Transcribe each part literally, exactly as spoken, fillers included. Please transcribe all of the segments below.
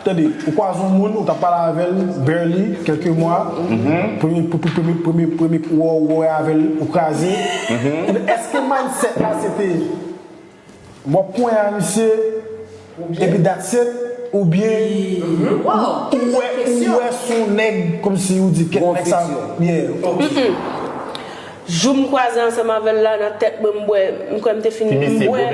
Tande, ou kwaze yon moun, ou t ap pale avè l, barely, kèlke mwa, premye, pre- pre- premye, premye, premye kou w wè avè l, ou kraze. Ebyen, èske mindset la se te w ap konyen a misye, epi that's it, oubyen ou wè, ou wè se yon nèg, kòmsi ou di kèt nèg sa, yeah, ok. Jou m kwaze ansanm avè l la, nan tèt mwen, m bwè, m kwè m te fin, m bwè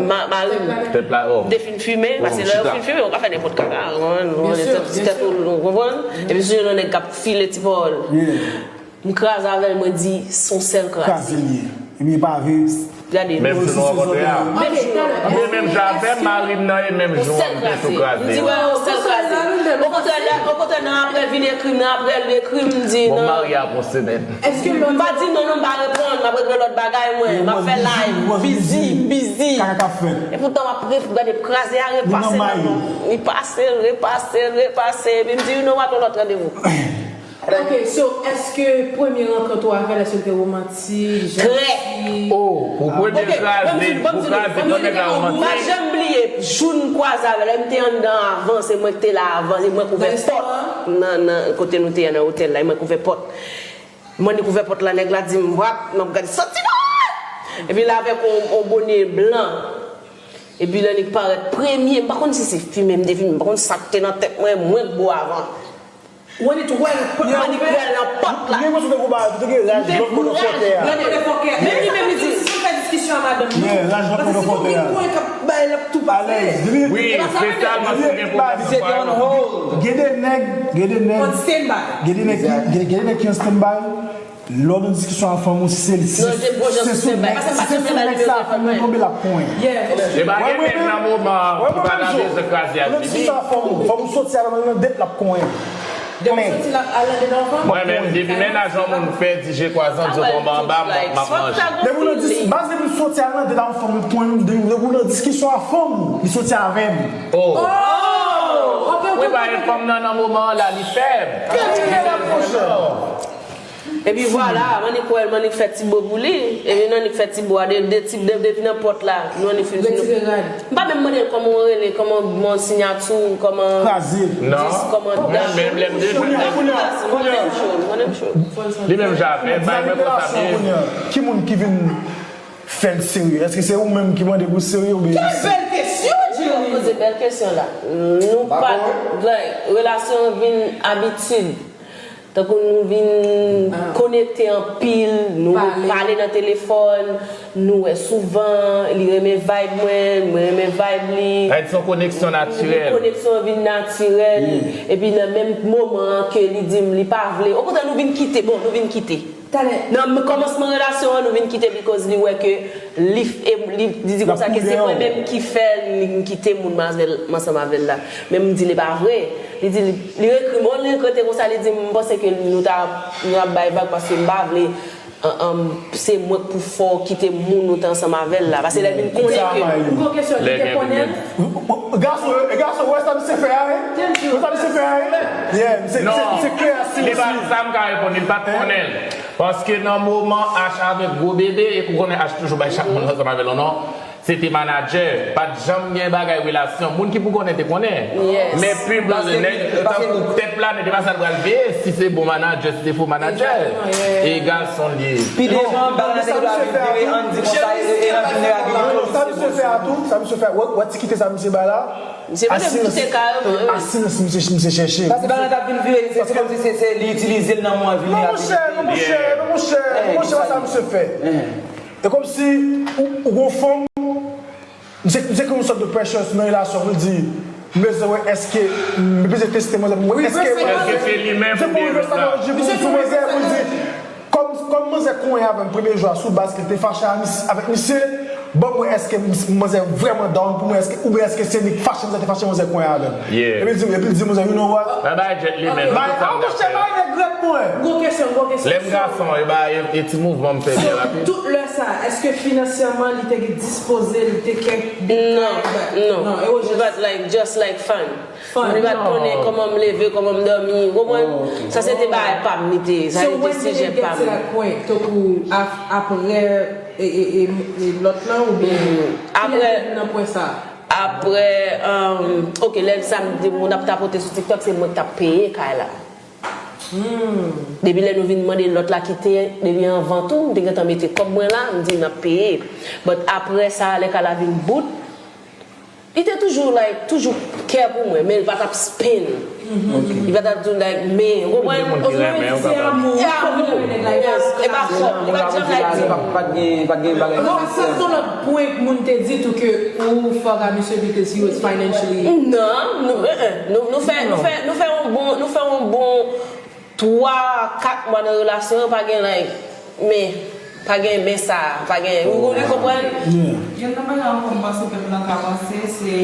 ma- mari m. M te fin fimen, paske lè yo fin fimen, yo ka fè nenpòt kaka, ou konprann, ou konprann, ti tèt ou, ou konprann, epi sou yon nèg k ap file ti pawòl. M kraze avè l, mwen di, s on sèl kraze. Kraze l ye. Ebyen, pa vre. Gade, menm jou nou rankontre a. Menm jou. Li menm jan avè m, mari m nan e menm jou an, m te tou kraze. M di, wè, yon sèl kraze. Okontrè, lè, okontrè, nan apre, vin ekri m, nan apre, l ekri m, m di, non. Bon, m marye apre yon semèn. M pa di non, non, m pa reponn, m ap regle lòt bagay, mwen, m ap fè live, m bizi, m bizi. Kaka k ap fèt. Epoutan, m ap gade, kraze a repase nan men m. Li pase, l repase, l repase, epi m di, you know what, yon lòt randevou. Ok, so, èske premye rankont ou avè l, èske l te womantik, janti? Oh, pou premye kraze, pou kraze, pou nèg la womantik. M pa janm bliye, jou n kwaze avè l, m te anndan avan, se mwen k te la avan, e mwen k ouvè pòt. Nan, nan, kote nou te ye nan otèl la, e mwen k ouvè pòt. M annik ouvè pòt la, nèg la di m, wap, m ap gade, santi non! Epi l avèk yon, yon bonye blan. Epi l annik parèt premye, m pa konn si se fimen m te fimen, m pa konn sa k te nan tèt mwen, mwen k bo avan. Ou annik wè l, pòt la ouvè. Ou annik wè l nan pòt la. Ou gen enpresyon tankou bagay, ou te gen raj lòt bò nan fòkè a. Menm li menm li di. Li fè diskisyon a madanm li. Yeah, raj lòt bò nan fòkè a. Paske se konn gen pwen k ap bay l ap tou pase. Alèz. Wi, espesyalman si gen pwoblèm nan fòkè a. Gen de nèg, gen de nèg, gen de nèg, gen de nèg ki, gen, gen de nèg ki an stand by. Lè w nan diskisyon ak fanm ou, si se, si se, si se sou nèg, si se sou nèg sa fanm nan tonbe l ap konyen. E pa gen nèg nan moman an ki pa nan bezwen kraze ak bibi. Fanm ou soti al nan date l ap konyen. Mwen menm, depi mennaj yon moun fè di je kwaze an, di w tonbe anba, m ap manje. Depi w nan dis, baz depi l soti al nan date ak yon fanm, li konyen, depi w nan diskisyon ak fanm ou, li soti avè m. Oh! Wi, paske fanm nan nan moman an la, li fèb. Kèt li fèb, monchè. Epi vwala, m annik wè l, m annik fè ti bo pou li. Epi nou annik fè ti bo a, de, de ti, de, depi nan pòt la, nou annik fin fin. M pa menm mande l kòman w rele, kòman, bon, siyati w, kòman dis, kòman dat ou. Li menm jan avè m, bay mwen konsa byen. Ki moun ki vin fè l serye? Èske se ou menm ki mande pou serye oubyen se... Kèl bèl kesyon, Jenny! Ou poze bèl kesyon la. Nou pa, like, relasyon an vin abitid. Tankou nou vin konekte anpil, nou pale nan telefòn, nou wè souvan, li renmen vibe mwen, mwen renmen vibe li. Sa vle di se yon koneksyon natirèl. Koneksyon an vin natirèl. Epi nan menm moman an ke li di m li pa vle, okontrè nou vin kite, bon, nou vin kite. Nan kòmansman relasyon an, nou vin kite because li wè ke li, li di konsa ke se mwen menm ki fè l, m kite moun m ansanm avè l la. Men m di li pa vre. Li di, li ekri m, on li rete konsa, li di m, m panse ke nou ta, nou ap bay vag paske m pa vle, se mwen k pou fè w kite moun ou te ansanm avè l la. Paske lè l vin konnen ke. M gon kesyon, li te konnen l? Gason, gason, ou wè sa misye fè a, wi? Ou wè sa misye fè a, wi? Yeah, misye, misye, misye klè a si. Li pa, sa m ka reponn li, li pa t konnen l. Paske nan moman H avèk gwo bebe, e ou konnen H toujou bay chak moun ansanm avè l yon non. Se te manadjè, pa t janm gen bagay relasyon. Moun ki pou konnen te konnen. Men pib nèg tankou tèt planèt, e pa sa l pral veye, si se bon manadjè, si se fo manadjè. E gason l ye. Pi devan, bal la te dwe vire, ann di konsa, e nan vilnerabilite. Sa misye fè a tou, sa misye fè a, wè ti kite sa misye bay la. Misye mande m kite kareman. A silans misye chèche. Paske bal la t ap vin vire, se kòmsi se li itilize l nan moman vilnerabilite. Non monchè, non monchè, non monchè, non monchè, wè sa misye fè. E kòmsi ou, ou gon fanm, misye, misye kreye yon sòt de pressure nan relasyon pou l di, m bezwen wè èske, m bezwen teste manzè pou m wè èske manzè, se pou reverse psychology pou, pou manzè pou l di, kòm, kòm manzè konyen avè m premye jou a sou baz ke l te fache avèk misye, ban m wè èske manzè vrèman down pou mwen, èske, oubyen èske se li k fache, manzè te fache, manzè konyen avè m. Epi l di, epi l di manzè, you know what? Bay, bay, jet li, men. Bay, an monchè, bay nèg rèd mwen. Gon kesyon, gon kesyon. Lè m gason, e bay, e ti mouvman m fè byen rapid. Tout lè sa, èske finansyèman li te gen dispoze, li te kè... Non, non. Non, it was just like, just like fun. Fun. Li pa t konnen kòman m leve, kòman m dòmi, ou konprann? Sa se te bagay pa m, li te, sa te sijè pa m. So when did it get to that point? Tankou apre, e, e, e, e lòt lan, oubyen kilè l te vin nan pwen sa? Apre, um, ok, lè sa m di moun ap tapote sou TikTok, se mwen k t ap peye kay la. Depi lè nou vin mande lòt la kite, depi anvan tou, m te gentan mete kòb mwen la, m di n ap peye. But apre sa, lè kay la vin bout, li te toujou, like, toujou care pou mwen, men li pa t ap spend. Li pa t ap di, like, men, ou konprann? Moun ki renmen, ou kapab. E amou. Yes, e pa fòk. Li pa t janm, like, di. Pa, pa t gen, pa t gen bagay. Non, sa se yon lòt pwen moun te di tou ke ou fuck a misye because he was financially. Non, nou, eh, eh, nou, nou fè, nou fè, nou fè yon bon, nou fè yon bon twa, kat mwa nan relasyon an, pa gen, like, men, pa gen men sa, pa gen, ou, ou konprann? Youn nan bagay ankò m panse pèp lan ka panse, se,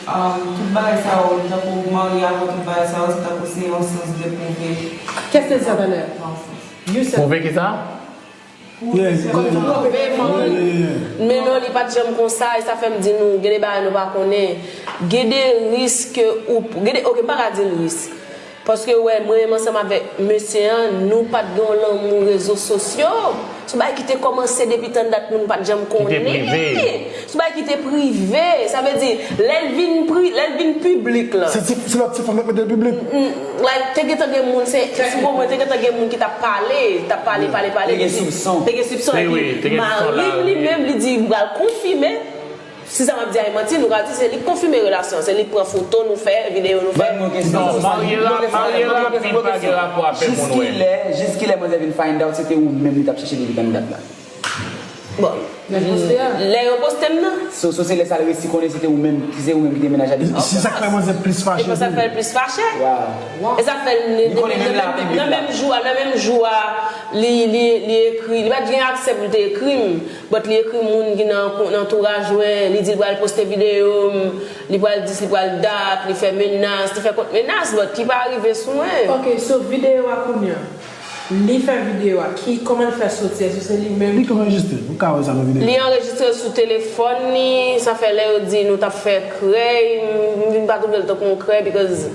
um, tout bagay sa yo, tankou marye avè tout bagay sa yo, se tankou se yon sans de pwouve. Qu'est-ce que ça veut dire? You said. Pwouve ki sa? Kòm tou pwouve moun. Men non, li pa t janm konsa, e sa fè m di nou, gen de bagay nou pa konnen. Gen de risk ke ou, gen de, ok, m pa ka di l risk. Paske, wè, mwen menm ansanm avèk mesye an, nou pa t gen yon lanmou rezo sosyo. Se yon bagay ki te kòmanse depi tann dat, moun pa t janm konnen. Ki te prive. Se yon bagay ki te prive. Sa vle di, lè l vin pri-, lè l vin piblik la. Se ti, se lòt ti fanm k mete l piblik. Mm, like, te gentan gen moun, se, se bon, mwen te gentan gen moun ki t ap pale, t ap pale, pale, pale. Te gen soupson. Te gen soupson, epi mari m li menm, li di, m pral konfime. Si sa m ap di a e manti, nou ka di se li k konfime relasyon, se li k pran foto nou fè, videyo nou fè. Ban nou kesyon. Non, marye la, marye la, li pa gen rapò avè moun, wè. Jiskilè, jiskilè manzè vin find out, se te ou menm li t ap chèche depi tann dat la. Bon. Lè yo poste m nan. So, so se lè sa l resi konnen se te ou menm, se ou menm ki te mennaj la depi. Se sa k fè manzè plis fache. E pa sa k fè l plis fache? Wow. E sa k fè l, nan menm jou a, nan menm jou a, li, li, li ekri, li pa t gen aksè pou l te ekri m. But li ekri moun ki nan, nan antouraj mwen, li di l pral poste videyo m, li pral dis, li pral dat, li fè menas, li fè kont menas, but ki pa rive sou mwen. Ok, so videyo a kounye a, li fè videyo a, ki, kòman l fè soti? Èske se li menm ki anrejistre? Ou ka wè sa nan videyo. Li anrejistre sou telefòn li, sa fè lè yo di nou t ap fè krèy, m, m vin pa twouve l tankou yon krèy, because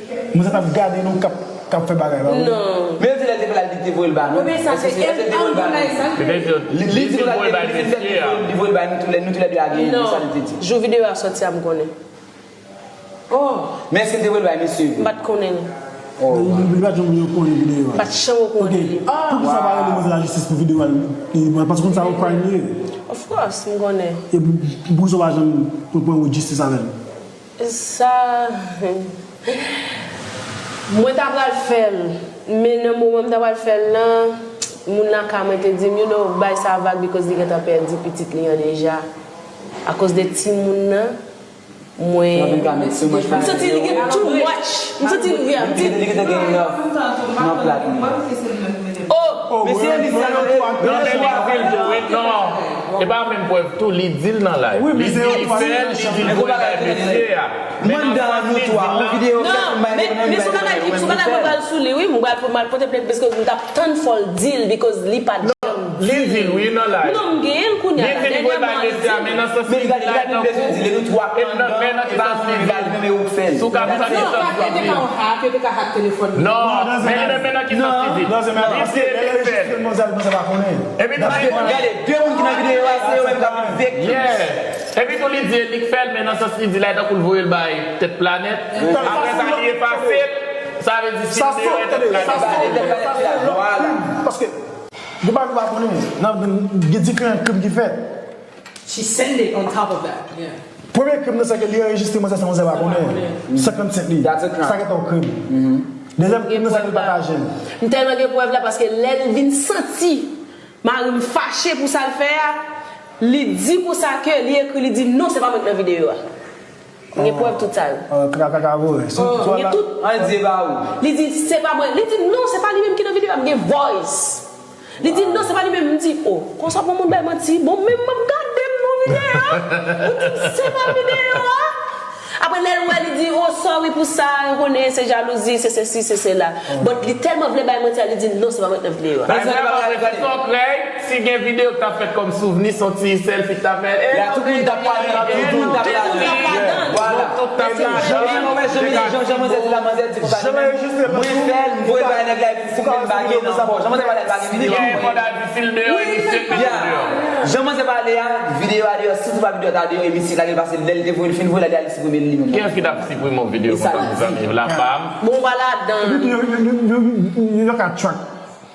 Mwen sa t ap gade nou k ap, k ap fè bagay la, wi. Non. Men yo di lè l te fè la, li te voye l ba nou. Oubyen sa se èske l te voye l ba nou? Li, li di nou la, li te voye l ba nou toulè, nou toulède a gen sa li te di. Jou videyo a soti a, m konnen. Oh. Men èske l te voye l bay mesye? M pa t konnen li. Oh. Li, li, li pa t janm konnen videyo a. M pa t janm konnen li. Ok. Poukisa w pa rele manzè lajistis pou videyo a, li, li, paske konn sa yon crime li ye. Of course, m konnen. E pou, poukisa w pa janm pran wout jistis avè l? Sa, mwen ta pral fè l, men nan moman m ta pral fè l lan, moun lakay mwen te di m, you know, bay sa vag because li gentan pèdi pitit li an deja. Akoz de timoun nan, mwen, m santi li gen too much. M santi li, yeah, m di, li gentan gen enough nan plat li. Oh, mesye, li sa. Non, men li di l tou, wi, non. E pa menm prèv tou, li di l nan live. Li di li fè l, li di l voye bay mesye a. Men nan sans li di l lan. Non, men, men se yon bagay ki, se yon bagay mwen pral sou li, wi, mwen pral, mwen pral pote plent, paske m t ap tann fò l di l, because li pa t janm di l. Li di l, wi, nan live. Non, m genyen l kounye a la, dènyèman, li di l. Li di li voye bay mesye a, men nan sans li di l la, e tankou, e nan, men nan ki sans li di l. Si w ka tande sans li di l. Non, men, men, men nan ki sans li di l. Li di l li fè l. Epi tou li di, gade, de moun ki nan videyo a, se yo menm k ap viv vèk. Yeah. Epi tou li di, e li k fè l, men nan sans li di la, e tankou l voye l bay tèt planèt. Apre sa, li efase l. Sa vle di, si l deyò, e tèt planèt. Sa sot, tande, sa sot lòt krim. Paske, gen bagay nou pa konnen, nan, gen diferan krim ki fèt. She send it on top of that, yeah. Premye krim nan, se ke li anrejistre manzè san manzè pa konnen. Senkannsenk li. That's a crime. Sa gentan yon krim. Dezyèm krim nan, se ke li pataje l. M tèlman gen prèv la, paske lè l vin santi mari m fache pou sa l fè a, li di konsa ke li ekri, li di, "Non, se pa mwen k nan videyo a." M gen prèv tout sa yo. Kaka, kaka, vre. M gen tout. An di ba ou. Li di, "Se pa mwen." Li di, "Non, se pa li menm ki nan videyo a." M gen voice. Li di, "Non, se pa li menm." M di, "Oh, konsa pou moun bay manti?" Bon, menm m ap gade m nan videyo. Ou di m se pa videyo a. Apre lè l wè, li di, "Oh, sorry pou sa, ou konnen se jalouzi, se sesi, se sela." But li tèlman vle bay manti a, li di, "Non, se pa mwen k nan videyo a." Bay vrè manti, se yon krèy, si gen videyo k t ap fèt kòm souvni, se yon ti selfie k t ap fèt. La, tout moun t ap pale, tout moun t ap pale. Tout moun t ap pale. Vwala. Tout t ap pale. Jan manzè di la, manzè di konsa li menm. Mwen fè l, m voye l bay nèg la, epi m filme l, m pa gen nan kò. Jan manzè pale a, l pa gen videyo ankò. Jan manzè pale a, videyo a deyò, si tou pa videyo ta deyò, epi si lage l pase, lè l te voye l, fin voye l, lage a, li siprime l li menm. Kiyès ki t ap siprime yon videyo konsa, mezanmi? Lafanm? Bon, w pa ladan. Epi tou, yo, yo, yo, yo, yo ka track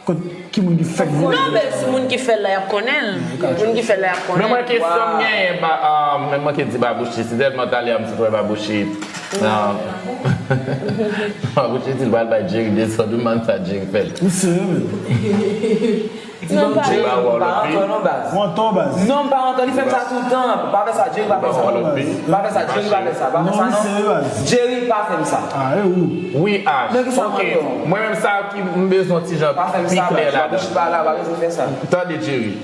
kot ki moun ki fèk voye. Non, men si moun ki fè l la, y ap konnen l. Moun ki fè l la, y ap konnen l. Men mwen, kesyon m genyen, ba, ah, men mwen ke di Babouchi, si tèlman talè a m sot wè Babouchi. Ah. Babouchi di l pral bay Jerry desann, ou man sa Jerry fè l. Ou serye, men. Non, pa Jerry, pa antò non, baz. Ou antò, baz. Non, m pa antò, li fè m sa tout tan. Pa fè sa, Jerry, pa fè sa. Pa fè sa, Jerry, pa fè sa. Pa fè sa, non. Jerry, pa fè m sa. Ah, e ou? Wi, Ash. Nan ki sa m antò? Mwen menm sa ki m bezwen ti jan pi klè ladan. Pa fè m sa, baz. Babouchi pa la, pa bezwen fè sa. Tande, Jerry.